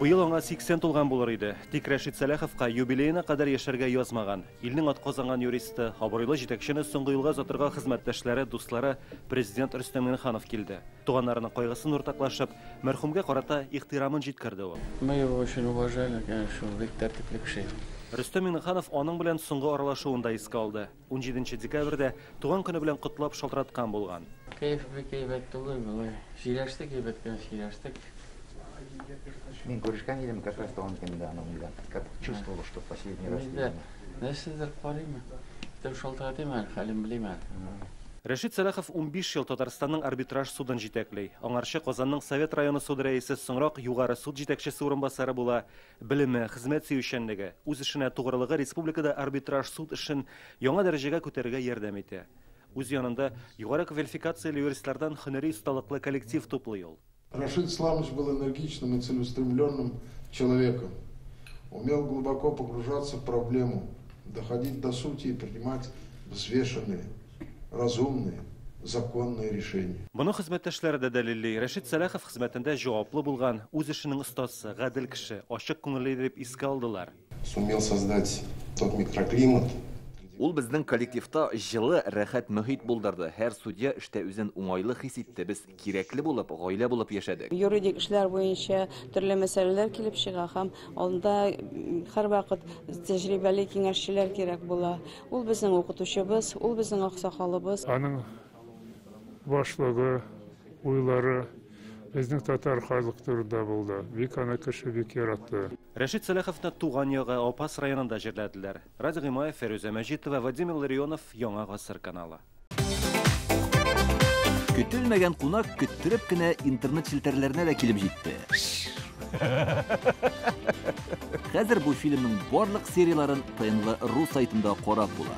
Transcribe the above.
Быел аңа 80 тулган булыр иде. Тик Рәшит Сәлаховка юбилеена кадәр яшәргә язмаган. Илнең атказанган юристы, абруйлы җитәкчене соңгы юлга озатырга хезмәттәшләре, дуслары, президент Рөстәм Миңнеханов килде. Туганнарының кайгысын уртаклашып, мәрхүмгә карата ихтирамын җиткерде ул. Мы его очень уважали, конечно, ул бик тәртипле кеше иде. Рөстәм Миңнеханов аның белән соңгы аралашуын да искә алды. 17 декабрьдә туган көне белән котлап шалтыраткан булган. Кәеф бик әйбәт түгел, болай сөйләштек, әйбәт кенә сөйләштек. Мин күрешкән идем как раз туган көнендә аның белән. Как чувствовал, что последний раз. Мин дә нәрсәдер карыйм. Итеп шалтыратыйм әле, хәлен белим әле. Рәшит Сәлахов 15 ел Татарстанның арбитраж судын җитәкли. Аңарчы Казанның Совет районы суды рәисе, соңрак Югары суд җитәкчесе урынбасары була. Белеме, хезмәт сөючәнлеге, үз эшенә тугрылыгы республикада арбитраж суд эшен яңа дәрәҗәгә күтәрергә ярдәм итә. Үз янында югары квалификацияле юристлардан һөнәри осталыклы коллектив туплый ул. Рашид Исламович был энергичным и целеустремленным человеком. Умел глубоко погружаться в проблему, доходить до сути и принимать взвешенные, разумные, законные решения. Моны хезмәттәшләре дә дәлилли. Рәшит Сәлахов хезмәтендә җаваплы булган, үз эшенең остасы, гадел кеше, ачык күңелле иде дип искә алдылар. Сумел создать тот микроклимат. Ул безнең коллективта җылы, рәхәт мөхит булдырды. Һәр судья эштә үзен уңайлы хис итте. Без кирәкле булып, гаилә булып яшәдек. Юридик эшләр буенча төрле мәсьәләләр килеп чыга һәм анда һәрвакыт тәҗрибәле киңәшчеләр кирәк була. Ул безнең укытучыбыз, ул безнең аксакалыбыз. Аның башлыгы, уйлары безнең татар халык турында булды. Бик аны кеше бик яратты. Рәшит Сәлаховны туган ягы Апас районында җирләделәр. Радик Гыймаев, Фәрүзә Мәҗитова, Владимир Ларионов, Яңа гасыр каналы. Көтелмәгән кунак көттереп кенә интернет челтәрләренә дә килеп җитте. Хәзер бу фильмның барлык серияләрен ТНВ ру сайтында карап була.